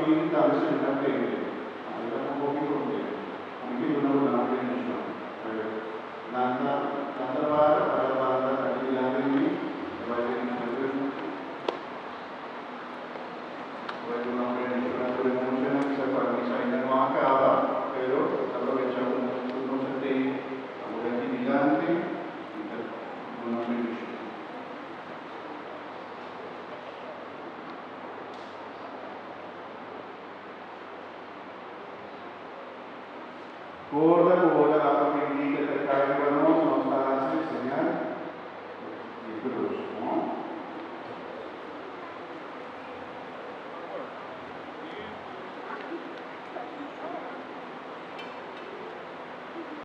pidi tambe Señor ta tende. Ami ta un hopi contento. Ami ke duna bo nan bendicion. Pero nan ta nan ta para para banda aki dilanti di mi, ta bai bendiciona tur e Ta bai duna un bendicion na tur e muchanan. Kisa pa misa ainda no a caba, pero ta aprovecha cu tur mucha t'ey awor aki dilanti y ta duna un bendicion. Corda cu ora Apa bendita ta cay riba nos, nos ta haci señal di cruz.